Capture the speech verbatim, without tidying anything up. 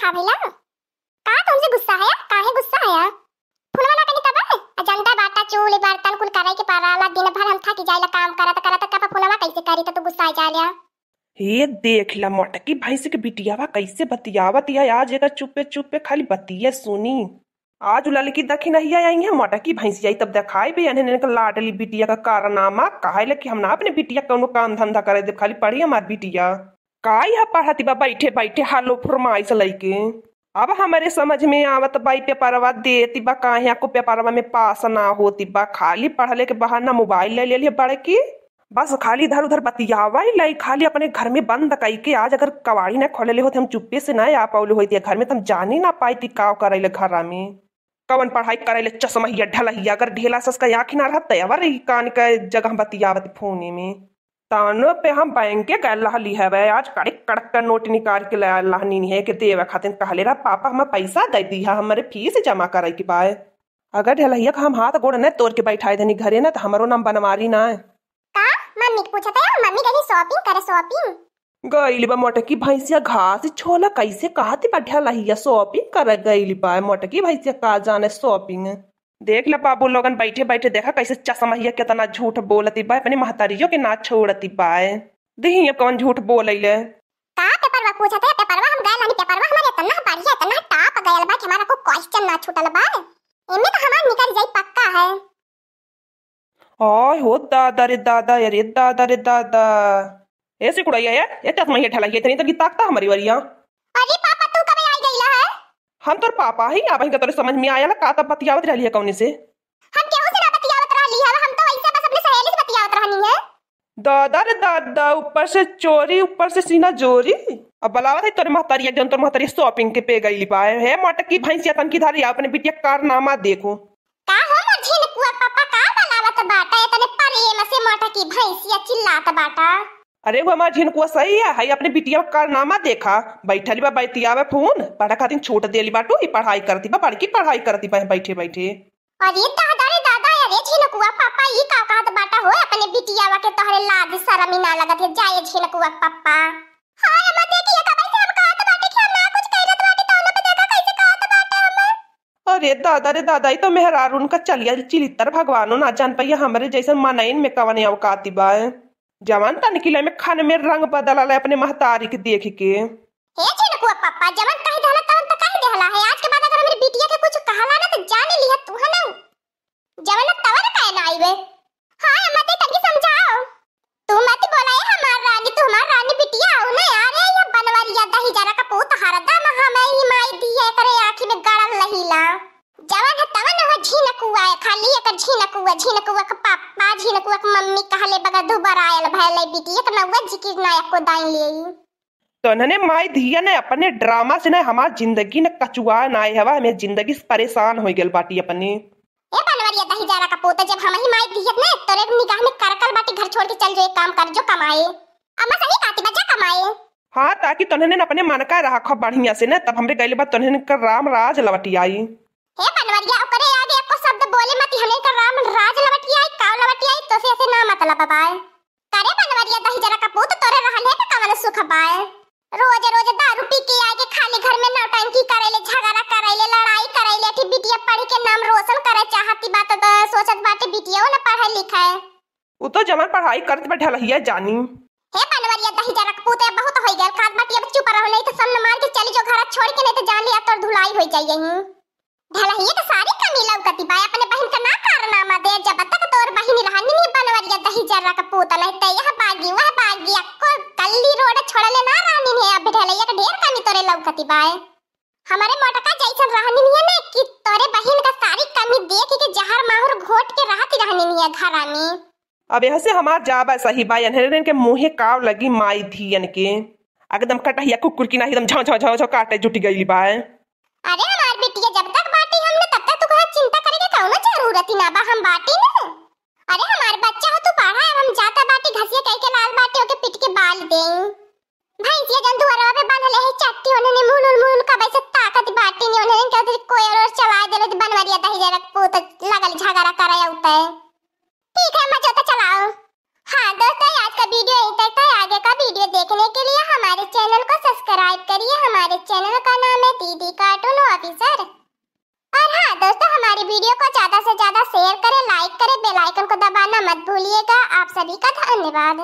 का भइला? का तुमसे गुस्सा है? काहे गुस्सा है? फोनवा ना कनी तब? आ जनता बाटा, चूल्ही बर्तन कुल करे के पड़ाला, दिन भर हम थकी जाइला काम करत करत, तब फोनवा कैसे करी त तू गुस्सा जाइला? हे देख ला मोटकी भैंस के बिटियावा कैसे बतियावत या, आज एकर चुप्पे चुप्पे खाली बतिये सुनी। आज उ ललकी दखिनहिया आई है मोटकी भैंसिया, तब देखाई बे इन्हें इनका लाडली बिटिया का कारनामा। कहे ले कि हम ना अपने बिटिया कौनो काम धंधा करे देब, खाली पढ़ी हमार बिटिया। का यह पढ़ती बा बैठे बैठे हालो फरमाइश लइके? अब हमरे समझ में आवत बा, ई पेपरवा देती बा, काहे को पेपरवा में पास ना होती बा, खाली पढ़ले के बहाना मोबाइल ले लेली बड़की। बस खाली इधर उधर बतियावा ही लाई, खाली अपने घर में बंद कई के। आज अगर कवाड़ी ना खोले होते, हम चुप्पे से ना आ पाउले होती घर में, तो हम जानी ना पाई थी का करे ले घरा में। कवन पढ़ाई करे ले चश्महिया ढलहिया, अगर ढेला सस का आँखी ना रहत, अवर ई कान के जगह बतियावत फोने में। तानो पे हम बैंक के गए लहली हवे, आज कड़क कड़क का नोट निकाल के लायल लहनी है के देवे खातिर। कहले रहा, "पापा, हमें पैसा दे दी है, हमारे फीस जमा करे के बाय।" अगर ढलहिया का हम हाथ गोड़ न तोड़ के बैठाए देनी घरे ना, तो हमारो नाम बनवारी ना। का? मम्मी के पूछत है, मम्मी गई shopping करे, shopping। गइल बा मोटकी भैंसिया घास छोला, कैसे कहती बा ढलहिया shopping करे गइल बा। मोटकी भैंसिया का जाने shopping। देख ला बाबू लोगन, बैठे बैठे देखा कैसे चश्महिया कितना झूठ बोलती बा, अपने महतारियों के ना छोड़ती बा। देखी अब कौन झूठ बोलैले। का पेपरवा पूछत है? पेपरवा हम गए लानी, पेपरवा हमारे इतना बढ़िया, इतना top गयल बा कि हमारा को question ना छूटल बा। एमे तो हमार निकल जाई पक्का है। आय हो दादा रे दादा, अरे दादा रे दादा। ए सिकुड़ैया, ए, ए चश्महिया ढलहिया, इतनी तक ताकता हमारी वरिया। अरे पापा, तू कब आई गईला है? हम तोर पापा ही, अब इनका तोरे समझ में आया ला का तब बतियावत रहली है कौने से? हम केहू से ना बतियावत रहली है, हम तो वैसे बस अपने सहेली से बतियावत रहनी है। दादा रे दादा, ऊपर से चोरी, ऊपर से सीना जोरी। अब बलावत है तोरे महतारी, जौन तोर महतारी shopping के पे गई पाए। हे मोटकी भैंसिया, तन की धारी अपने बिटिया कारनामा देखो। का हो मोर झिनकुआ पापा, का बलावत बाटा? इतने प्रेम से मोटकी भैंसिया चिल्लात बाटा। अरे वो हमार झिनकुआ सही है, है अपने बिटिया कारनामा देखा, बैठली बा बतियावे फोन, पढ़े खातिर छूट देली बाटू, ई पढ़ाई करती बा, बड़की पढ़ाई करती बा बैठे बैठे। अरे दादा रे दादा, अरे झिनकुआ पापा, ई का कहत बाटा हो अपने बिटियावा के? तोहरे लाज शरम ही ना लगत है, जाए झिनकुआ पापा। हाय अम्मा, देखिए कबै से हम कहत बाटे कि हम ना कुछ कहत बाटे, तौने पे देखा कैसे कहत बाटे हमें। अरे दादा रे दादा, ई तो मेहरारून का चलिया चिलितर भगवानो ना जान पाइया, हमरे जैसन मनइन में कवने औकाती बा। जवान तनकी लय में खन में रंग बदलल है अपने महतारी के देख के। हे झिनकुआ पप्पा, जवन कह देहला तवन त कह देहला है। आज के बाद अगर हमरी बिटिया के कुछ कहला ना त जान लिहा तू है ना। जवन तवन कहे ना आईबे। हाँ अम्मा, ते तनकी समझाओ। तू मत बोला ए हमार रानी, तू हमार रानी बिटिया हो ना यार। ए ये बनवरिया दही जरा का पूत हरदम हमें ही माई दिए करे आँखी में गड़ल रहीला। जवन है तवन हो झिनकुआ है, खाली एकर झिनकुआ, झिनकुआ के पापा, झिनकुआ के मम्मी कहले बगैर दुबर आयल भैले बिटिया के नौवा जिकिर ना एको दाई लेई। तो इन्हने माई धिया ने अपने ड्रामा से ने हमार जिंदगी ने कचुआ ना हवा, हमें जिंदगी से परेशान हो गल बाटी अपने। ए बनवरिया दही जरा का पूत, जब हम ही माई धिया ने तोरे निगाह में करकल बाटी, घर छोड़ के चल जो, एक काम कर जो कमाए। अम्मा सही कहती बा, जा कमाए। हाँ, ताकि तोहने अपने मन का रहा खूब बढ़िया से ना, तब हमरे गइले बाद तोहने का राम राज लवटी आई। हे बनवरिया, ओकरे आगे एको शब्द बोले मत, हमरे का राम राज लवटी आई, काव लवटी आई, तो से ऐसे ना मतलब बाय। करे बनवरिया दही जरा का पूत, तोरे रहल है का कवन सुख बाय? रोज रोज दारू पी के आके खाली घर में नौटंकी करेले, झगड़ा करेले, लड़ाई करेले, अठी बिटिया पढ़ के नाम रोशन करे चाहती बात, तो सोचत बाटे बिटिया ना पढ़े लिखे। उ तो जवन पढ़ाई करत बा ढलहिया जानी। हे बनवरिया दही जरा के पूत, बहुत होई गल, खात बाटी, अब चुप रहो, नहीं तो सन मार के चली जो घर छोड़ के, नहीं तो जान लिया तोर धुलाई होई जाई यहीं। ढलहिया के सारी कमी लौकती बा, अपने बहिन का ना कारनामा दे, जब तक तोर बहिन रहनी नहीं बनवरिया दही जरा के पूत, नहीं तो यह बागी वह बागी, अक्को गली रोड छोड़ले ना रहनी है, अब ढलहिया के ढेर कमी तोरे लौकती बा। हमारे मोटका जैसन रहनी नहीं है ना कि तोरे बहिन का सारी कमी देख के जहर माहुर घोट के रहती रहनी नहीं है घरा में। अब यहाँ से हमार जाबा सही बा, एन्हरन के मुँहे काव लगी माई धियन के। एकदम कटहिया कुकुर की नाहीं, एकदम झाँव, झाँव, झाँव, झाँव काटे जुटी गइली बा। अरे हमार बिटिया जब तक बाटी हम न, तब तक तू कहाँ चिंता करे के कौनो जरूरत ही ना बा, हम बाटी न। अरे हमार बच्चा हो, तू पढ़ा, अब हम जाता बाटी, घसिया कह के लाल बाटी, ओके पीट के बाल देई। भैंसिया जन दुआरवा पे बांधले है चट्टी, उन्हें मुलुल मुलुल कबै से ताकत बाटी ने, उन्हें कहते कोई और चला देले तो बनवरिया दही जरा पूत लगल झगड़ा करे उते। ठीक है, मजा तो चलाओ। हाँ दोस्तों, आज तो वीडियो यहीं तक था। आगे का वीडियो देखने के लिए हमारे चैनल को सब्सक्राइब करिए। हमारे चैनल का नाम है दीदी कार्टून ऑफिसर। और हाँ दोस्तों, हमारी वीडियो को ज्यादा से ज्यादा शेयर करें, लाइक करें, बेल आइकन को दबाना मत भूलिएगा। आप सभी का धन्यवाद।